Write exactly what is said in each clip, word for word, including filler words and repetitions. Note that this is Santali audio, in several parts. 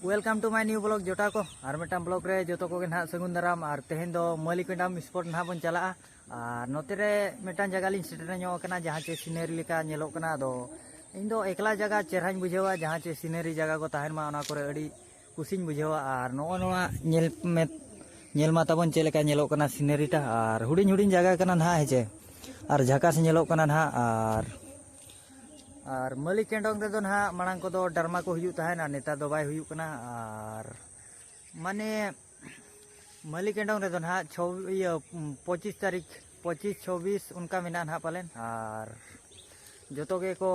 Welcome to my new vlog ᱡᱚᱴᱟᱣ ᱠᱚ, ᱟᱨ ᱢᱤᱫᱴᱟᱝ vlog ᱨᱮ ᱡᱚᱛᱚ ᱠᱚᱜᱮ ᱱᱟᱦᱟᱜ ᱥᱟᱹᱜᱩᱱ ᱫᱟᱨᱟᱢ᱾ ᱟᱨ ᱛᱮᱦᱮᱧ ᱫᱚ ᱢᱟᱹᱞᱤᱠ ᱯᱮᱱᱰᱟᱢ spot ᱱᱟᱦᱟᱜ ᱵᱚᱱ ᱪᱟᱞᱟᱜᱼᱟ᱾ ᱟᱨ ᱱᱚᱛᱮ ᱨᱮ ᱢᱤᱫᱴᱟᱝ ᱡᱟᱭᱜᱟ ᱞᱤᱧ ᱥᱮᱴᱮᱨ ᱧᱚᱜ ᱟᱠᱟᱱᱟ, ᱡᱟᱦᱟᱸ ᱪᱮ scenery ᱞᱮᱠᱟ ᱧᱮᱞᱚᱜ ᱠᱟᱱᱟ᱾ ᱟᱫᱚ ᱤᱧ ᱫᱚ ᱮᱠᱞᱟ ᱡᱟᱭᱜᱟ ᱪᱮᱦᱨᱟᱧ ᱵᱩᱡᱷᱟᱹᱣᱟ, ᱡᱟᱦᱟᱸ ᱪᱮ scenery ᱡᱟᱭᱜᱟ ᱠᱚ ᱛᱟᱦᱮᱱ ᱢᱟ, ᱚᱱᱟ ᱠᱚᱨᱮ ᱟᱹᱰᱤ ᱠᱩᱥᱤᱧ ᱵᱩᱡᱷᱟᱹᱣᱟ᱾ ᱟᱨ ᱱᱚᱜᱼᱚ ᱱᱚᱣᱟ ᱧᱮᱞ ᱢᱮ, ᱧᱮᱞ ᱢᱟ ᱛᱟᱵᱚᱱ ᱪᱮᱫ ᱞᱮᱠᱟ ᱧᱮᱞᱚᱜ ᱠᱟᱱᱟ scenery ᱴᱟ᱾ ᱟᱨ ᱦᱩᱰᱤᱧ ᱦᱩᱰᱤᱧ ᱡᱟᱭᱜᱟ ᱠᱟᱱᱟ ᱱᱟᱦᱟᱜ, ᱦᱮᱸ ᱪᱮ, ᱟᱨ ᱡᱷᱟᱠᱟᱥ ᱧᱮᱞᱚᱜ ᱠᱟᱱᱟ ᱱᱟᱦᱟᱜ᱾ ᱟᱨ ᱟᱨ ᱢᱟᱹᱞᱤ ᱠᱮᱱᱰᱚᱝ ᱨᱮᱫᱚ ᱱᱟᱦᱟᱜ ᱢᱟᱲᱟᱝ ᱠᱚᱫᱚ ᱰᱨᱟᱢᱟ ᱠᱚ ᱦᱩᱭᱩᱜ ᱛᱟᱦᱮᱱ, ᱟᱨ ᱱᱮᱛᱟᱨ ᱫᱚ ᱵᱟᱭ ᱦᱩᱭᱩᱜ ᱠᱟᱱᱟ᱾ ᱟᱨ ᱢᱟᱱᱮ ᱢᱟᱹᱞᱤ ᱠᱮᱱᱰᱚᱝ ᱨᱮᱫᱚ ᱱᱟᱦᱟᱜ ᱪᱷᱚ ᱤᱭᱟᱹ ᱯᱚᱸᱪᱤᱥ ᱛᱟᱹᱨᱤᱠᱷ, ᱯᱚᱸᱪᱤᱥ ᱪᱷᱚᱵᱵᱤᱥ ᱚᱱᱠᱟ ᱢᱮᱱᱟᱜᱼᱟ ᱱᱟᱦᱟᱜ ᱯᱟᱞᱮᱱ᱾ ᱟᱨ ᱡᱚᱛᱚ ᱜᱮᱠᱚ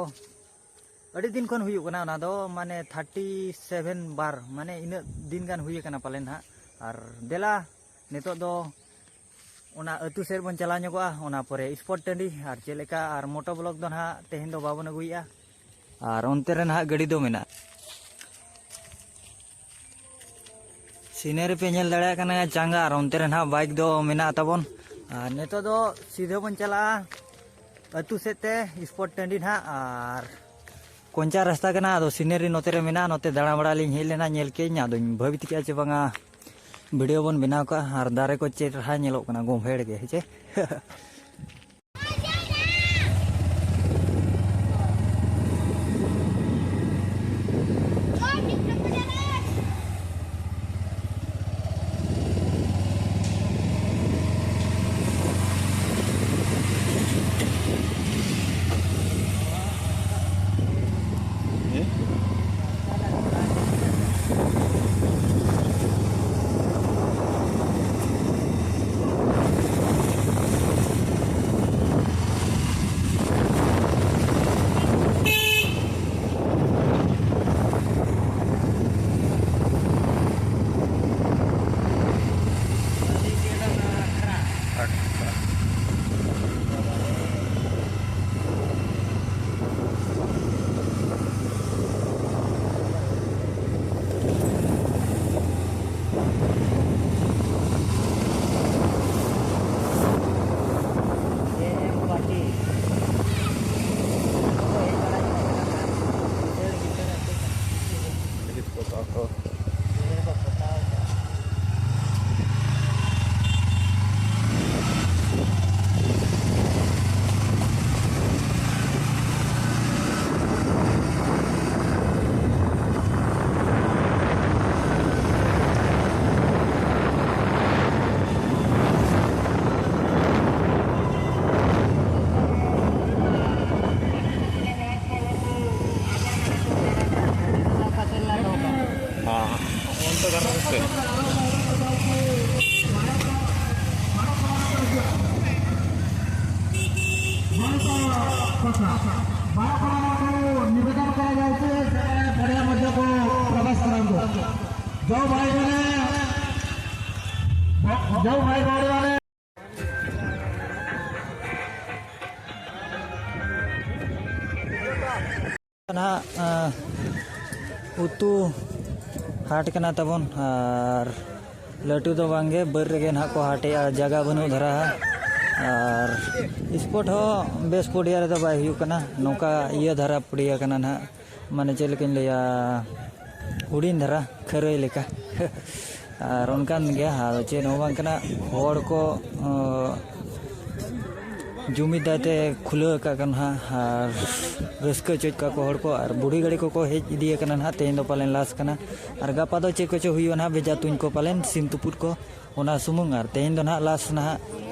ᱟᱹᱰᱤ ᱫᱤᱱ ᱠᱷᱚᱱ ᱦᱩᱭᱩᱜ ᱠᱟᱱᱟ, ᱚᱱᱟ ᱫᱚ ᱢᱟᱱᱮ ᱛᱷᱟᱨᱴᱤ ᱥᱮᱵᱷᱮᱱ ᱵᱟᱨ, ᱢᱟᱱᱮ ᱤᱱᱟᱹᱜ ᱫᱤᱱ ᱜᱟᱱ ᱦᱩᱭ ᱟᱠᱟᱱᱟ ᱯᱟᱞᱮᱱ ᱱᱟᱦᱟᱜ᱾ ᱟᱨ ᱫᱮᱞᱟ ᱱᱤᱛᱚᱜ ᱫᱚ ᱚᱱᱟ ᱟᱹᱛᱩ ᱥᱮᱫ ᱵᱚᱱ ᱪᱟᱞᱟᱣ ᱧᱚᱜᱚᱜᱼᱟ, ᱚᱱᱟ ᱯᱚᱨᱮ spot ᱴᱟᱺᱰᱤ᱾ ᱟᱨ ᱪᱮᱫ ᱞᱮᱠᱟ ᱟᱨ ᱢᱚᱴᱳ vlog ᱫᱚ ᱱᱟᱦᱟᱜ ᱛᱮᱦᱮᱧ ᱫᱚ ᱵᱟᱵᱚᱱ ᱟᱹᱜᱩᱭᱮᱫᱼᱟ᱾ ᱟᱨ ᱚᱱᱛᱮ ᱨᱮ ᱱᱟᱦᱟᱜ ᱜᱟᱹᱰᱤ ᱫᱚ ᱢᱮᱱᱟᱜᱼᱟ᱾ scenery ᱯᱮ ᱧᱮᱞ ᱫᱟᱲᱮᱭᱟᱜ ᱠᱟᱱᱟ ᱪᱟᱸᱜᱟ, ᱟᱨ ᱚᱱᱛᱮ ᱨᱮ ᱱᱟᱦᱟᱜ bike ᱫᱚ ᱢᱮᱱᱟᱜ ᱛᱟᱵᱚᱱ᱾ ᱟᱨ ᱱᱤᱛᱚᱜ ᱫᱚ ᱥᱤᱫᱷᱟᱹ ᱵᱚᱱ ᱪᱟᱞᱟᱜᱼᱟ ᱟᱹᱛᱩ ᱥᱮᱫ ᱛᱮ, spot ᱴᱟᱺᱰᱤ ᱱᱟᱦᱟᱜ᱾ ᱟᱨ ᱠᱚᱧᱪᱟ ᱨᱟᱥᱛᱟ ᱠᱟᱱᱟ, ᱟᱫᱚ scenery ᱱᱚᱛᱮ ᱨᱮ ᱢᱮᱱᱟᱜᱼᱟ᱾ ᱱᱚᱛᱮ ᱫᱟᱬᱟ ᱵᱟᱲᱟ ᱞᱤᱧ ᱦᱮᱡ ᱞᱮᱱᱟ, ᱧᱮᱞ ᱠᱮᱫᱟᱹᱧ, ᱟᱫᱚᱧ ᱵᱷᱟᱹᱵᱤᱛ ᱠᱮᱫᱼᱟ ᱪᱮ ᱵᱟᱝᱟ video ᱵᱚᱱ ᱵᱮᱱᱟᱣ ᱠᱟᱜᱼᱟ᱾ ᱟᱨ ᱫᱟᱨᱮ ᱠᱚ ᱪᱮᱫ ᱪᱮᱦᱨᱟ ᱧᱮᱞᱚᱜ ᱠᱟᱱᱟ, ᱜᱚᱢᱦᱮᱲ ᱜᱮ, ᱦᱮᱸ ᱪᱮ? ᱦᱮᱸ, ᱚᱱᱛᱮ ᱜᱟᱱᱚᱜ ᱜᱮᱥᱮ? ବାଳକମାନଙ୍କୁ ନିବେଦନ କରାଯାଉଛି, ସେମାନେ ପଡ଼ିଆ ମଧ୍ୟକୁ ପ୍ରବେଶ କରନ୍ତୁ। ଯେଉଁ ଭାଇମାନେ, ଯେଉଁ ଭାଇ ଭଉଣୀମାନେ ନᱟᱦᱟᱜ, ᱟᱸ, ᱩᱛᱩ ᱦᱟᱴ ᱠᱟᱱᱟ ᱛᱟᱵᱚᱱ, ᱟᱨ ᱞᱟᱹᱴᱩ ᱫᱚ ᱵᱟᱝᱜᱮ, ᱵᱟᱹᱫᱽ ᱨᱮᱜᱮ ᱱᱟᱦᱟᱜ ᱠᱚ ᱦᱟᱴᱮᱜᱼᱟ, ᱡᱟᱭᱜᱟ ᱵᱟᱹᱱᱩᱜ ᱫᱷᱟᱨᱟ᱾ ᱟᱨ ᱥᱯᱳᱨᱴ ᱦᱚᱸ ᱵᱮᱥ ᱯᱚᱰᱤᱭᱟ ᱨᱮᱫᱚ ᱵᱟᱭ ᱦᱩᱭᱩᱜ ᱠᱟᱱᱟ, ᱱᱚᱝᱠᱟ ᱤᱭᱟᱹ ᱫᱷᱟᱨᱟ ᱯᱚᱰᱤᱭᱟ ᱠᱟᱱᱟ ᱱᱟᱦᱟᱜ, ᱢᱟᱱᱮ ᱪᱮᱫ ᱞᱮᱠᱟᱧ ᱞᱟᱹᱭᱟ, ᱦᱩᱰᱤᱧ ᱫᱷᱟᱨᱟ ᱠᱷᱟᱹᱨᱟᱹᱭ ᱞᱮᱠᱟ᱾ ᱟᱨ ᱚᱱᱠᱟᱱ ᱜᱮᱭᱟ, ᱟᱫᱚ ᱪᱮᱫ ᱦᱚᱸ ᱵᱟᱝ ᱠᱟᱱᱟ᱾ ᱦᱚᱲ ᱠᱚ, ᱚ, ᱡᱩᱢᱤᱫ ᱫᱟᱭᱛᱮ ᱠᱷᱩᱞᱟᱹᱣ ᱟᱠᱟᱫ ᱠᱟᱱᱟ ᱦᱟᱸᱜ, ᱟᱨ ᱨᱟᱹᱥᱠᱟᱹ ᱦᱚᱪᱚᱭᱮᱫ ᱠᱚᱣᱟ ᱠᱚ ᱦᱚᱲ ᱠᱚ, ᱟᱨ ᱵᱩᱲᱦᱤ ᱜᱟᱹᱰᱤ ᱠᱚᱠᱚ ᱦᱮᱡ ᱤᱫᱤᱭ ᱠᱟᱱᱟ ᱱᱟᱦᱟᱜ᱾ ᱛᱮᱦᱮᱧ ᱫᱚ ᱯᱟᱞᱮᱱ ᱞᱟᱥ ᱠᱟᱱᱟ, ᱟᱨ ᱜᱟᱯᱟ ᱫᱚ ᱪᱮᱫ ᱠᱚᱪᱚ ᱦᱩᱭᱩᱜᱼᱟ ᱱᱟᱦᱟᱜ, ᱵᱷᱮᱡᱟ ᱛᱩᱧ ᱠᱚ ᱯᱟᱞᱮᱱ, ᱥᱤᱢ ᱛᱩᱯᱩᱫ ᱠᱚ, ᱚᱱᱟ ᱥᱩᱢᱩᱝ᱾ ᱟᱨ ᱛᱮᱦᱮᱧ ᱫᱚ ᱱᱟᱦᱟᱜ ᱞᱟᱥ ᱱᱟᱦᱟᱜ,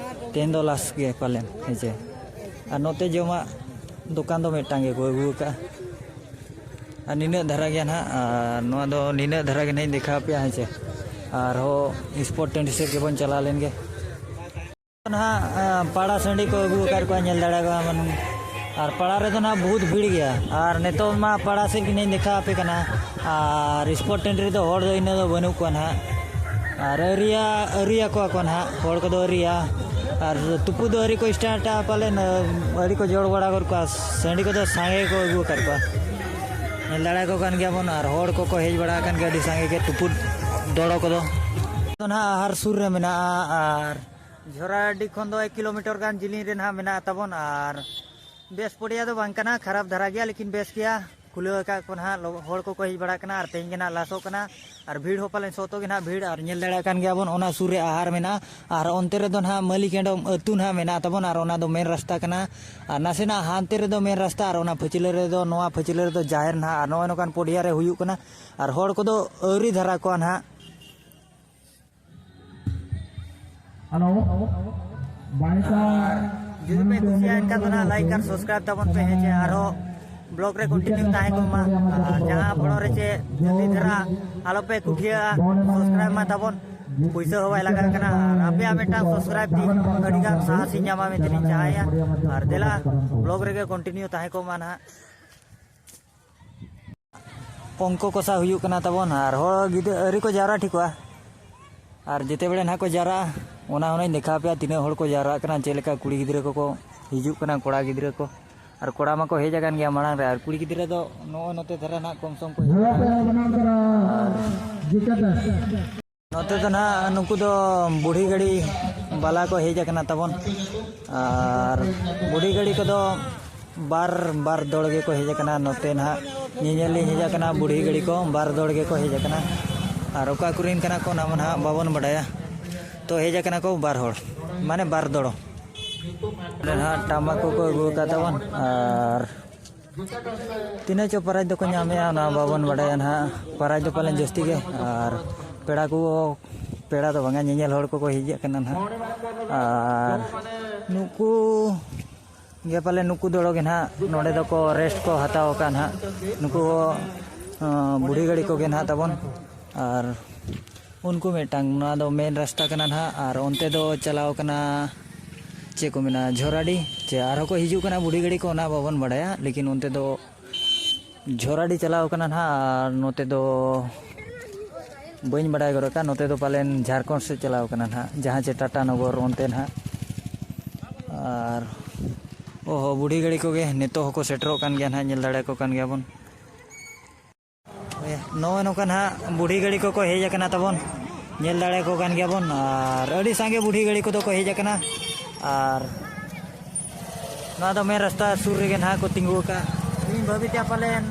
ᱛᱮᱦᱮᱧ ᱫᱚ ᱞᱟᱥ ᱜᱮ ᱯᱟᱞᱮᱱ, ᱦᱮᱸ ᱪᱮ᱾ ᱟᱨ ᱱᱚᱛᱮ ᱡᱚᱢᱟᱜ ᱫᱚᱠᱟᱱ ᱫᱚ ᱢᱤᱫᱴᱟᱝ ᱜᱮᱠᱚ ᱟᱹᱜᱩ ᱟᱠᱟᱫᱼᱟ᱾ ᱟᱨ ᱱᱤᱱᱟᱹᱜ ᱫᱷᱟᱨᱟ ᱜᱮ ᱱᱟᱦᱟᱜ, ᱟᱨ ᱱᱚᱣᱟ ᱫᱚ ᱱᱤᱱᱟᱹᱜ ᱫᱷᱟᱨᱟ ᱜᱮ ᱱᱟᱦᱟᱜ ᱤᱧ ᱫᱮᱠᱷᱟᱣ ᱟᱯᱮᱭᱟ, ᱦᱮᱸ ᱪᱮ᱾ ᱟᱨᱦᱚᱸ ᱥᱯᱳᱨᱴ ᱴᱟᱺᱰᱤ ᱥᱮᱫ ᱜᱮᱵᱚᱱ ᱪᱟᱞᱟᱣ ᱞᱮᱱ ᱜᱮ᱾ ᱱᱟᱦᱟᱜ, ᱟᱸ, ᱯᱟᱲᱟ ᱥᱟᱺᱰᱤ ᱠᱚ ᱟᱹᱜᱩ ᱟᱠᱟᱫ ᱠᱚᱣᱟ, ᱧᱮᱞ ᱫᱟᱲᱮ ᱠᱚᱣᱟ ᱵᱚᱱ᱾ ᱟᱨ ᱯᱟᱲᱟ ᱨᱮᱫᱚ ᱱᱟᱦᱟᱜ ᱵᱚᱦᱩᱛ ᱵᱷᱤᱲ ᱜᱮᱭᱟ᱾ ᱟᱨ ᱱᱤᱛᱚᱜ ᱢᱟ ᱯᱟᱲᱟ ᱥᱮᱫ ᱜᱮ ᱱᱟᱦᱟᱜ ᱤᱧ ᱫᱮᱠᱷᱟᱣ ᱟᱯᱮ ᱠᱟᱱᱟ᱾ ᱟᱨ ᱥᱯᱳᱨᱴ ᱴᱟᱺᱰᱤ ᱨᱮᱫᱚ ᱦᱚᱲ ᱫᱚ ᱤᱱᱟᱹ ᱫᱚ ᱵᱟᱹᱱᱩᱜ ᱠᱚᱣᱟ ᱱᱟᱦᱟᱜ᱾ ᱟᱨ ᱟᱹᱣᱨᱤᱭᱟ, ᱟᱹᱣᱨᱤᱭᱟᱠᱚᱣᱟ ᱠᱚ ᱱᱟᱦᱟᱜ, ᱦᱚᱲ ᱠᱚᱫᱚ ᱟᱹᱣᱨᱤᱭᱟ᱾ ᱟᱨ ᱛᱩᱯᱩ ᱫᱚ ᱟᱹᱣᱨᱤ ᱠᱚ ᱥᱴᱟᱨᱴᱟ ᱯᱟᱞᱮᱱ, ᱟᱹᱣᱨᱤ ᱠᱚ ᱡᱚᱲ ᱵᱟᱲᱟ ᱜᱚᱫ ᱠᱚᱣᱟ᱾ ᱥᱟᱺᱰᱤ ᱠᱚᱫᱚ ᱥᱟᱸᱜᱮ ᱠᱚ ᱟᱹᱜᱩ ᱟᱠᱟᱫ ᱠᱚᱣᱟ, ᱧᱮᱞ ᱫᱟᱲᱮ ᱟᱠᱚ ᱠᱟᱱ ᱜᱮᱭᱟ ᱵᱚᱱ᱾ ᱟᱨ ᱦᱚᱲ ᱠᱚᱠᱚ ᱦᱮᱡ ᱵᱟᱲᱟ ᱟᱠᱟᱱ ᱜᱮᱭᱟ ᱟᱹᱰᱤ ᱥᱟᱸᱜᱮ ᱜᱮ, ᱛᱩᱯᱩᱫ ᱫᱚᱲᱚ ᱠᱚᱫᱚ᱾ ᱫᱚ ᱱᱟᱦᱟᱜ ᱟᱦᱟᱨ ᱥᱩᱨ ᱨᱮ ᱢᱮᱱᱟᱜᱼᱟ᱾ ᱟᱨ ᱡᱷᱚᱨᱟᱰᱤ ᱠᱷᱚᱱ ᱫᱚ ᱮᱠ ᱠᱤᱞᱳᱢᱤᱴᱟᱨ ᱜᱟᱱ ᱡᱤᱞᱤᱧ ᱨᱮ ᱱᱟᱦᱟᱜ ᱢᱮᱱᱟᱜᱼᱟ ᱛᱟᱵᱚᱱ᱾ ᱟᱨ ᱵᱮᱥ ᱯᱚᱲᱤᱭᱟ ᱫᱚ ᱵᱟᱝ ᱠᱟᱱᱟ, ᱠᱷᱟᱨᱟᱯ ᱫᱷᱟᱨᱟ ᱜᱮᱭᱟ, ᱞᱮᱠᱤᱱ ᱵᱮᱥ ᱜᱮᱭᱟ᱾ ᱠᱷᱩᱞᱟᱹᱣ ᱟᱠᱟᱫ ᱠᱚ ᱱᱟᱦᱟᱜ, ᱞᱚ-, ᱦᱚᱲ ᱠᱚᱠᱚ ᱦᱮᱡ ᱵᱟᱲᱟᱜ ᱠᱟᱱᱟ ᱟᱨ ᱛᱮᱦᱮᱧ ᱜᱮ ᱱᱟᱦᱟᱜ ᱞᱟᱥᱚᱜ ᱠᱟᱱᱟ᱾ ᱟᱨ ᱵᱷᱤᱲ ᱦᱚᱸ ᱯᱟᱞᱮᱱ ᱥᱚᱛᱚ ᱜᱮ ᱱᱟᱦᱟᱜ ᱵᱷᱤᱲ, ᱟᱨ ᱧᱮᱞ ᱫᱟᱲᱮᱭᱟᱜ ᱠᱟᱱ ᱜᱮᱭᱟ ᱵᱚᱱ, ᱚᱱᱟ ᱥᱩᱨ ᱨᱮ ᱟᱦᱟᱨ ᱢᱮᱱᱟᱜᱼᱟ᱾ ᱟᱨ ᱚᱱᱛᱮ ᱨᱮᱫᱚ ᱱᱟᱦᱟᱜ ᱢᱟᱹᱞᱤᱠ ᱦᱮᱰᱚᱢ ᱟᱹᱛᱩ ᱱᱟᱦᱟᱜ ᱢᱮᱱᱟᱜ ᱛᱟᱵᱚᱱ, ᱟᱨ ᱚᱱᱟ ᱫᱚ ᱢᱮᱱ ᱨᱟᱥᱛᱟ ᱠᱟᱱᱟ᱾ ᱟᱨ ᱱᱟᱥᱮᱱᱟᱜ ᱦᱟᱱᱛᱮ ᱨᱮᱫᱚ ᱢᱮᱱ ᱨᱟᱥᱛᱟ, ᱟᱨ ᱚᱱᱟ ᱯᱷᱟᱹᱪᱞᱟᱹ ᱨᱮᱫᱚ, ᱱᱚᱣᱟ ᱯᱷᱟᱹᱪᱞᱟᱹ ᱨᱮᱫᱚ ᱡᱟᱦᱮᱨ ᱱᱟᱦᱟᱜ, ᱟᱨ ᱱᱚᱜᱼᱚᱭ ᱱᱚᱝᱠᱟᱱ ᱯᱚᱰᱤᱭᱟ ᱨᱮ ᱦᱩᱭᱩᱜ ᱠᱟᱱᱟ᱾ ᱟᱨ ᱦᱚᱲ ᱠᱚᱫᱚ ᱟᱹᱣᱨᱤ ᱫᱷᱟᱨᱟ ᱠᱚᱣᱟ ᱱᱟᱦᱟᱜ᱾ ᱦᱮᱞᱳ, ᱵᱟᱭᱥᱟ ᱟᱨ ᱡᱩᱫᱤ ᱯᱮ ᱠᱩᱥᱤᱭᱟᱜ ᱮᱱᱠᱷᱟᱱ ᱫᱚ ᱱᱟᱦᱟᱜ like ᱟᱨ subscribe ᱛᱟᱵᱚᱱ ᱯᱮ, ᱦᱮᱸ ᱪᱮ? ᱟᱨᱦᱚᱸ vlog ᱨᱮ continue ᱛᱟᱦᱮᱸ ᱠᱚᱜ ᱢᱟ᱾ ᱟᱨ ᱡᱟᱦᱟᱸ ᱵᱷᱚᱲᱚ ᱨᱮ ᱪᱮ ᱡᱩᱫᱤ ᱫᱷᱟᱨᱟ ᱟᱞᱚ ᱯᱮ ᱠᱩᱴᱷᱤᱭᱟᱹᱜᱼᱟ, subscribe ᱢᱟ ᱛᱟᱵᱚᱱ, ᱯᱩᱭᱥᱟᱹ ᱦᱚᱸ ᱵᱟᱭ ᱞᱟᱜᱟᱜ ᱠᱟᱱᱟ᱾ ᱟᱨ ᱟᱯᱮᱭᱟᱜ ᱢᱤᱫᱴᱟᱝ subscribe ᱛᱮ ᱟᱹᱰᱤ ᱜᱟᱱ ᱥᱟᱦᱚᱥ ᱤᱧ ᱧᱟᱢᱟ ᱢᱮᱱᱛᱮ ᱤᱧ ᱪᱟᱦᱟᱭᱟ᱾ ᱟᱨ ᱫᱮᱞᱟ vlog ᱨᱮᱜᱮ continue ᱛᱟᱦᱮᱸ ᱠᱚᱜ ᱢᱟ ᱱᱟᱦᱟᱜ᱾ ᱚᱝᱠᱚ ᱠᱚᱥᱟ ᱦᱩᱭᱩᱜ ᱠᱟᱱᱟ ᱛᱟᱵᱚᱱ, ᱟᱨ ᱦᱚᱲ ᱜᱤᱫᱟᱹᱨ ᱟᱹᱣᱨᱤ ᱠᱚ ᱡᱟᱣᱨᱟ ᱴᱷᱤᱠᱚᱜᱼᱟ᱾ ᱟᱨ ᱡᱮᱛᱮ ᱵᱮᱲᱮ ᱱᱟᱦᱟᱜ ᱠᱚ ᱡᱟᱣᱨᱟᱜᱼᱟ, ᱚᱱᱟ ᱦᱚᱸ ᱱᱟᱧ ᱫᱮᱠᱷᱟᱣ ᱯᱮᱭᱟ, ᱛᱤᱱᱟᱹᱜ ᱦᱚᱲ ᱠᱚ ᱡᱟᱣᱨᱟᱜ ᱠᱟᱱᱟ, ᱪᱮᱫ ᱞᱮᱠᱟ ᱠᱩᱲᱤ ᱜᱤᱫᱽᱨᱟᱹ ᱠᱚᱠᱚ ᱦᱤᱡᱩᱜ ᱠᱟᱱᱟ, ᱠᱚᱲᱟ ᱜᱤᱫᱽᱨᱟᱹ ᱠᱚ᱾ ᱟᱨ ᱠᱚᱲᱟ ᱢᱟᱠᱚ ᱦᱮᱡ ᱟᱠᱟᱱ ᱜᱮᱭᱟ ᱢᱟᱲᱟᱝ ᱨᱮ, ᱟᱨ ᱠᱩᱲᱤ ᱜᱤᱫᱽᱨᱟᱹ ᱫᱚ ᱱᱚᱜᱼᱚᱭ ᱱᱚᱛᱮ ᱫᱷᱟᱨᱟ ᱱᱟᱦᱟᱜ ᱠᱚᱢ ᱥᱚᱢ ᱠᱚ ᱦᱤᱡᱩᱜ ᱠᱟᱱᱟ᱾ ᱟᱨ ᱱᱚᱛᱮ ᱫᱚ ᱱᱟᱦᱟᱜ ᱱᱩᱠᱩ ᱫᱚ ᱵᱩᱲᱦᱤ ᱜᱟᱹᱲᱤ ᱵᱟᱞᱟ ᱠᱚ ᱦᱮᱡ ᱟᱠᱟᱱᱟ ᱛᱟᱵᱚᱱ᱾ ᱟᱨ ᱵᱩᱲᱦᱤ ᱜᱟᱹᱲᱤ ᱠᱚᱫᱚ ᱵᱟᱨ, ᱵᱟᱨ ᱫᱚᱲ ᱜᱮᱠᱚ ᱦᱮᱡ ᱟᱠᱟᱱᱟ ᱱᱚᱛᱮ ᱱᱟᱦᱟᱜ᱾ ᱧᱮᱧᱮᱞ ᱞᱤᱧ ᱦᱮᱡ ᱟᱠᱟᱱᱟ, ᱵᱩᱲᱦᱤ ᱜᱟᱹᱲᱤ ᱠᱚ ᱵᱟᱨ ᱫᱚᱲ ᱜᱮᱠᱚ ᱦᱮᱡ ᱟᱠᱟᱱᱟ᱾ ᱟᱨ ᱚᱠᱟ ᱠᱚᱨᱮᱱ ᱠᱟᱱᱟ ᱠᱚ, ᱚᱱᱟ ᱢᱟ ᱱᱟᱦᱟᱜ ᱵᱟᱵᱚᱱ ᱵᱟᱰᱟᱭᱟ᱾ ᱛᱚ, ᱦᱮᱡ ᱟᱠᱟᱱᱟ ᱠᱚ ᱵᱟᱨ ᱦᱚᱲ, ᱢᱟᱱᱮ ᱵᱟᱨ ᱫᱚᱲ᱾ ᱚᱸᱰᱮ ᱱᱟᱦᱟᱜ ᱴᱟᱢᱟᱠ ᱠᱚᱠᱚ ᱟᱹᱜᱩ ᱟᱠᱟᱫ ᱛᱟᱵᱚᱱ, ᱟᱨ ᱛᱤᱱᱟᱹᱜ ᱪᱚ ᱯᱨᱟᱭᱤᱡᱽ ᱫᱚᱠᱚ ᱧᱟᱢᱮᱜᱼᱟ, ᱚᱱᱟ ᱵᱟᱵᱚᱱ ᱵᱟᱰᱟᱭᱟ ᱱᱟᱦᱟᱜ᱾ ᱯᱨᱟᱭᱤᱡᱽ ᱫᱚ ᱯᱟᱞᱮᱱ ᱡᱟᱹᱥᱛᱤ ᱜᱮ, ᱟᱨ ᱯᱮᱲᱟ ᱠᱚ, ᱯᱮᱲᱟ ᱫᱚ ᱵᱟᱝᱟ, ᱧᱮᱧᱮᱞ ᱦᱚᱲ ᱠᱚᱠᱚ ᱦᱮᱡ ᱟᱠᱟᱱᱟ ᱱᱟᱦᱟᱜ᱾ ᱟᱨ ᱱᱩᱠᱩ ᱜᱮ ᱯᱟᱞᱮ, ᱱᱩᱠᱩ ᱫᱚᱲᱚ ᱜᱮ ᱱᱟᱦᱟᱜ ᱱᱚᱰᱮ ᱫᱚᱠᱚ rest ᱠᱚ ᱦᱟᱛᱟᱣ ᱟᱠᱟᱫ ᱱᱟᱦᱟᱜ᱾ ᱱᱩᱠᱩ ᱦᱚᱸ, ᱟᱸ, ᱵᱩᱲᱦᱤ ᱜᱟᱹᱲᱤ ᱠᱚᱜᱮ ᱱᱟᱦᱟᱜ ᱛᱟᱵᱚᱱ᱾ ᱟᱨ ᱩᱱᱠᱩ ᱢᱤᱫᱴᱟᱝ, ᱱᱚᱣᱟ ᱫᱚ main ᱨᱟᱥᱛᱟ ᱠᱟᱱᱟ ᱱᱟᱦᱟᱜ, ᱟᱨ ᱚᱱᱛᱮ ᱫᱚ ᱪᱟᱞᱟᱣ ᱠᱟᱱᱟ, ᱪᱮᱫ ᱠᱚ ᱢᱮᱱᱟ, ᱡᱷᱚᱨᱟᱰᱤ, ᱪᱮ ᱟᱨᱦᱚᱸ ᱠᱚ ᱦᱤᱡᱩᱜ ᱠᱟᱱᱟ ᱵᱩᱲᱦᱤ ᱜᱟᱹᱲᱤ ᱠᱚ, ᱚᱱᱟ ᱵᱟᱵᱚᱱ ᱵᱟᱰᱟᱭᱟ᱾ ᱞᱮᱠᱤᱱ ᱚᱱᱛᱮ ᱫᱚ ᱡᱷᱚᱨᱟᱰᱤ ᱪᱟᱞᱟᱣ ᱠᱟᱱᱟ ᱱᱟᱦᱟᱜ, ᱟᱨ ᱱᱚᱛᱮ ᱫᱚ ᱵᱟᱹᱧ ᱵᱟᱰᱟᱭ ᱜᱚᱫ ᱟᱠᱟᱫ, ᱱᱚᱛᱮ ᱫᱚ ᱯᱟᱞᱮᱱ ᱡᱷᱟᱲᱠᱷᱚᱸᱰ ᱥᱮᱫ ᱪᱟᱞᱟᱣ ᱠᱟᱱᱟ ᱱᱟᱦᱟᱜ, ᱡᱟᱦᱟᱸ ᱪᱮ ᱴᱟᱴᱟ ᱱᱚᱜᱚᱨ ᱚᱱᱛᱮ ᱱᱟᱦᱟᱜ᱾ ᱟᱨ ᱚᱦᱚ, ᱵᱩᱲᱦᱤ ᱜᱟᱹᱲᱤ ᱠᱚᱜᱮ ᱱᱤᱛᱚᱜ ᱦᱚᱸᱠᱚ ᱥᱮᱴᱮᱨᱚᱜ ᱠᱟᱱ ᱜᱮᱭᱟ ᱱᱟᱦᱟᱜ, ᱧᱮᱞ ᱫᱟᱲᱮᱭᱟᱠᱚ ᱠᱟᱱ ᱜᱮᱭᱟᱵᱚᱱ᱾ ᱱᱚᱜᱼᱚᱭ ᱱᱚᱝᱠᱟ ᱱᱟᱦᱟᱜ ᱵᱩᱲᱦᱤ ᱜᱟᱹᱲᱤ ᱠᱚᱠᱚ ᱦᱮᱡ ᱟᱠᱟᱱᱟ ᱛᱟᱵᱚᱱ, ᱧᱮᱞ ᱫᱟᱲᱮᱭᱟᱠᱚ ᱠᱟᱱ ᱜᱮᱭᱟᱵᱚᱱ᱾ ᱟᱨ ᱟᱹᱰᱤ ᱥᱟᱸᱜᱮ ᱵᱩᱲᱦᱤ ᱜᱟᱹᱲᱤ ᱠᱚᱫᱚ ᱠᱚ ᱦᱮᱡ ᱟᱠᱟᱱᱟ᱾ ᱟᱨ ᱱᱚᱣᱟ ᱫᱚ main ᱨᱟᱥᱛᱟ ᱥᱩᱨ ᱨᱮᱜᱮ ᱱᱟᱦᱟᱜ ᱠᱚ ᱛᱤᱸᱜᱩ ᱟᱠᱟᱫᱼᱟ᱾ ᱤᱧ ᱵᱷᱟᱹᱵᱤᱛᱮ ᱯᱟᱞᱮᱱ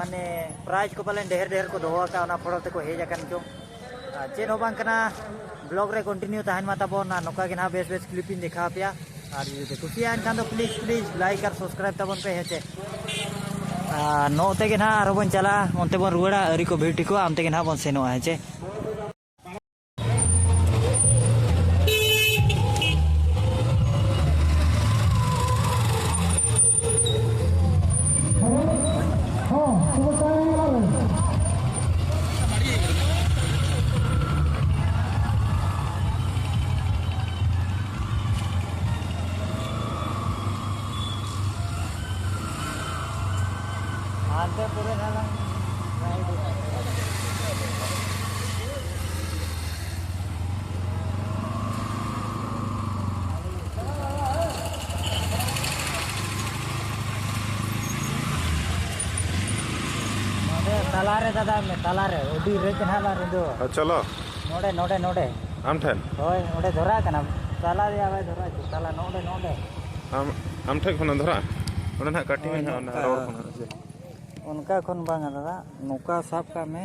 ᱢᱟᱱᱮ ᱯᱨᱟᱭᱤᱡᱽ ᱠᱚ ᱯᱟᱞᱮᱱ ᱰᱷᱮᱨ ᱰᱷᱮᱨ ᱠᱚ ᱫᱚᱦᱚ ᱟᱠᱟᱫ, ᱚᱱᱟ ᱯᱷᱚᱲᱚ ᱛᱮᱠᱚ ᱦᱮᱡ ᱟᱠᱟᱱ ᱪᱚᱝ᱾ ᱟᱨ ᱪᱮᱫ ᱦᱚᱸ ᱵᱟᱝ ᱠᱟᱱᱟ, ᱵᱞᱚᱜ ᱨᱮ ᱠᱚᱱᱴᱤᱱᱤᱭᱩ ᱛᱟᱦᱮᱱ ᱢᱟ ᱛᱟᱵᱚᱱ, ᱟᱨ ᱱᱚᱝᱠᱟ ᱜᱮ ᱱᱟᱦᱟᱜ ᱵᱮᱥ ᱵᱮᱥ ᱠᱞᱤᱯ ᱤᱧ ᱫᱮᱠᱷᱟᱣ ᱟᱯᱮᱭᱟ᱾ ᱟᱨ ᱡᱩᱫᱤ ᱯᱮ ᱠᱩᱥᱤᱭᱟᱜᱼᱟ ᱮᱱᱠᱷᱟᱱ ᱫᱚ please please like R subscribe ᱛᱟᱵᱚᱱ ᱯᱮ, ᱦᱮᱸ ᱪᱮ᱾ ᱟᱨ ᱱᱚᱛᱮ ᱜᱮ ᱱᱟᱦᱟᱜ ᱟᱨᱦᱚᱸ ᱵᱚᱱ ᱪᱟᱞᱟᱜᱼᱟ, ᱚᱱᱛᱮ ᱵᱚᱱ ᱨᱩᱣᱟᱹᱲᱟ, ᱟᱹᱣᱨᱤ ᱠᱚ ᱵᱷᱤᱲ ᱴᱷᱤᱠᱚᱜᱼᱟ, ᱚᱱᱛᱮ ᱜᱮ ᱱᱟᱦᱟᱜ ᱵᱚᱱ ᱥᱮᱱᱚᱜᱼᱟ, ᱦᱮᱸ ᱪᱮ᱾ ᱦᱟᱱᱛᱮ ᱯᱩᱨᱟᱹ ᱱᱟᱞᱟᱝ ᱱᱚᱰᱮ ᱛᱟᱞᱟᱨᱮ ᱫᱟᱫᱟ, ᱢᱮ ᱛᱟᱞᱟᱨᱮ, ᱟᱹᱰᱤ ᱨᱮ ᱪᱮᱦᱨᱟ ᱞᱟᱝ ᱨᱤᱸᱫᱟᱹᱣᱟ᱾ ᱦᱮᱸ, ᱪᱚᱞᱚ᱾ ᱱᱚᱰᱮ, ᱱᱚᱰᱮ, ᱱᱚᱰᱮ᱾ ᱟᱢ ᱴᱷᱮᱱ? ᱦᱳᱭ, ᱚᱸᱰᱮ ᱫᱷᱚᱨᱟ ᱠᱟᱱᱟ᱾ ᱛᱟᱞᱟ ᱨᱮᱭᱟᱜ ᱵᱟᱭ ᱫᱷᱚᱨᱟ ᱦᱚᱪᱚ, ᱛᱟᱞᱟ, ᱱᱚᱰᱮ, ᱱᱚᱰᱮ᱾ ᱟᱢ, ᱟᱢ ᱴᱷᱮᱱ ᱠᱷᱚᱱᱮᱢ ᱫᱷᱚᱨᱟ? ᱚᱸᱰᱮ ᱱᱟᱦᱟᱜ ᱠᱟᱹᱴᱤᱡ ᱦᱳᱭ, ᱢᱮ ᱱᱟᱦᱟᱜ, ᱚᱱᱟ ᱱᱚᱝᱠᱟ᱾ ᱨᱚᱲ ᱠᱷᱚᱱᱟᱜ ᱥᱮ᱾ ᱚᱱᱠᱟ ᱠᱷᱚᱱ ᱵᱟᱝᱟ ᱫᱟᱫᱟ, ᱱᱚᱝᱠᱟ ᱥᱟᱵ ᱠᱟᱜ ᱢᱮ᱾